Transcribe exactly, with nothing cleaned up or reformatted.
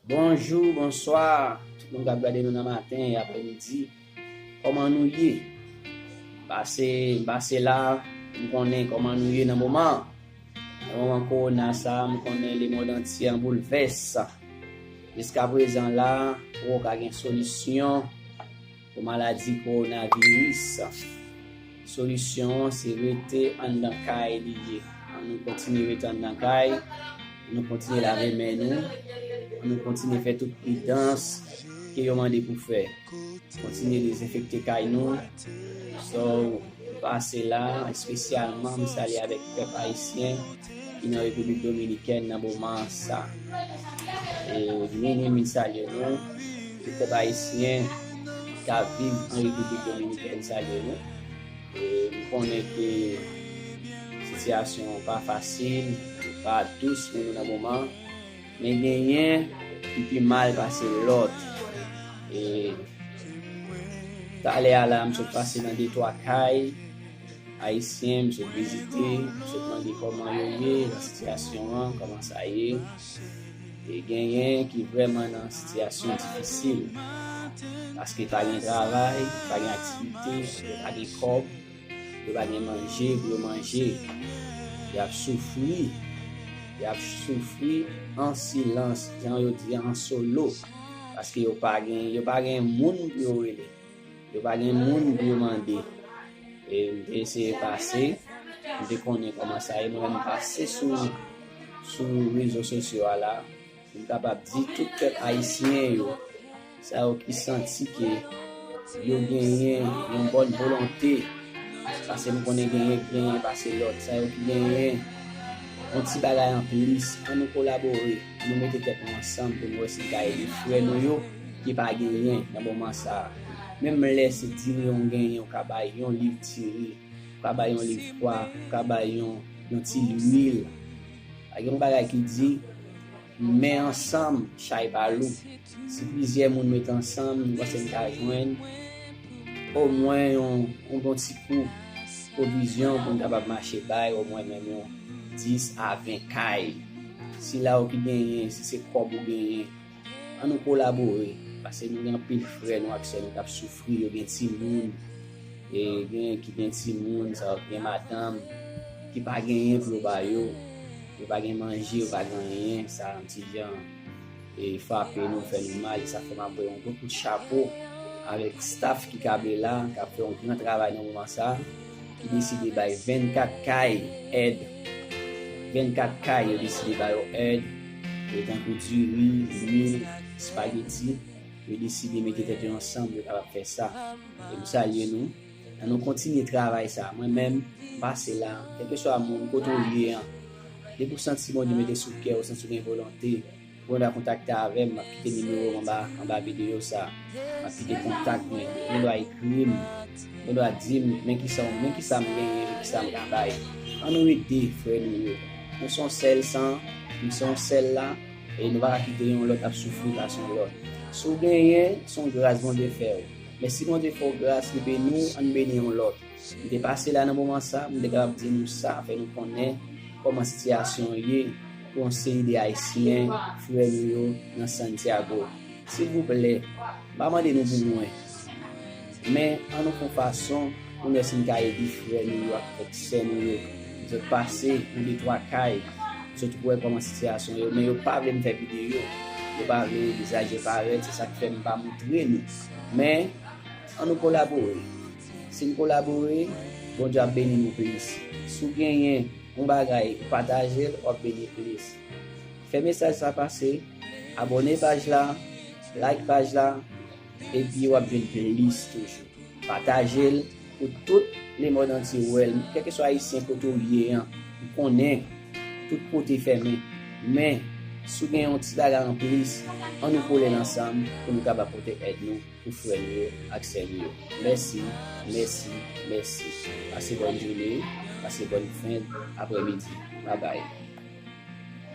Bonjou, bonswa, tout moun k ap gade nou nan maten e aprèmidi. Kòman nou ye? Pase, m pase la, m konnen kòman nou ye nan moman an. Nan moman kowona sa, m konnen lemonn antye an boulvès. Jiskaprezan la, poko ka gen solisyon pou maladi kowonaviris. Solisyon an se rete anndan kay li ye. Ann nou kontinye rete anndan kay, ann nou kontinye lave men nou, ann nou kontinye fè tout pridans ke yo mande pou fè. Kontinye dezenfekte kay nou. So, m pase la, espesyalman, m salye avèk pèp ayisyen ki nan Repiblik Dominikèn nan moman sa. E, vini, m vin salye nou. Tout pèp ayisyen k ap viv an Repiblik Dominikèn, salye nou. E, m konnen ke sitiyasyon an pa fasil, pa dous pou nou nan moman, men genyen ki pi mal pase lòt. E, talè a la, m sot pase nan de twa kay ayisyen, m sot vizite, m sot mande kòman yo ye nan sitiyasyon an, kòman sa ye. E genyen ki vrèman nan sitiyasyon difisil. Paske pa gen travay, pa gen aktivite, pa gen kòb, yo pa gen manje pou yo manje. Y ap soufri. Y ap soufri an silans, jan yo di, an solo. Paske yo pa gen, yo pa gen moun pou yo rele. Yo pa gen moun pou yo mande. E m te eseye pase, m te konnen kòman sa ye. Mwen menm m pase sou, sou rezo sosyo a la, pou m kapab di tout pèp ayisyen yo, sa yo ki santi ke yo genyen yon bòn volonte, paske m konnen genyen, genyen pase lòt, sa yo ki genyen yon ti bagay anplis, ann nou kolabore, ann nou mete tèt nou ansanm pou nou wè si n ka ede frè nou yo ki pa genyen nan moman sa a. Menm lè se diri w genyen, ou ka bay yon liv diri, ou ka bay yon liv pwa, ou ka bay yon, yon ti lwil. Gen yon bagay ki di, men ansanm, chay pa lou. Si plizyè moun met ansanm, nou panse n ka jwenn omwen yon, yon bon ti kou pwovizyon pou n kapab mache bay omwen menm yon dis a ven kay. Si la ou ki genyen, si se kòb ou genyen, ann nou kolabore, paske nou gen anpil frè nou ak sè nou k ap soufri, yo gen timoun, e gen ki gen timoun, sa yo ki gen madanm, ki pa genyen pou yo ba yo, yo pa gen manje, yo pa gen anyen, sa yon ti jan e frape nou, fè nou mal, e sa fè m ap voye yon gwo kout chapo avèk staff ki kanpe la, k ap fè yon gran travay nan moman sa, ki deside bay vennkat kay èd. Vennkat kay yo deside ba yo èd, e tankou diri, lwil, espageti, yo deside mete tèt yo ansanm pou yo kapab fè sa. E m salye nou. Ann nou kontinye travay sa. Mwen menm, m pase la, kèlkeswa moun, kote w ye an, depi w santi Bondye mete sou kè w, w santi w gen volonte, ou gen dwa kontakte avè m, m ap kite nimewo m anba, anba videyo sa. M ap kite kontak mwen. Ou gen dwa ekri m. Ou gen dwa di m, men kisa, men kisa m genyen, men kisa m ka bay. Ann nou ede frè nou yo. Nou se yon sèl san, nou se yon sèl la, e nou pa ka kite yon lòt ap soufri pase yon lòt. Si w genyen, se yon gras Bondye fè w. Men si Bondye fè w gras, li beni w, ann beni yon lòt. M te pase la nan moman sa, m te kapab di nou sa, fè nou konnen kòman sitiyasyon an ye pou yon seri de Ayisyen, frè nou yo, nan Santiago. Silvouplè, m pa mande nou pou mwen, men ann nou fè yon fason pou nou wè si n ka ede frè nou yo ak sè nou yo. Zòt pase nan de twa kay, zòt wè kòman sitiyasyon yo, men yo pa vle m fè videyo, yo pa vle vizaj yo parèt, se sa k fè m pa montre nou. Men, ann nou kolabore. Si n kolabore, Bondye ap beni nou plis. Si w genyen yon bagay, ou pataje l, w ap beni plis. Fè mesaj sa pase, abòne paj la, like paj la, epi w ap jwenn plis toujou. Pataje l pou tout lemonn antye wè l. Kèlkeswa Ayisyen kote w ye an, m konnen tout kote fèmen. Men, si w gen yon ti bagay anplis, ann nou kole l ansanm pou nou kapab pote èd nou pou frè nou yo ak sè nou yo. Mèsi, mèsi, mèsi. Pase bòn jounen, pase bòn fen aprèmidi. Babay.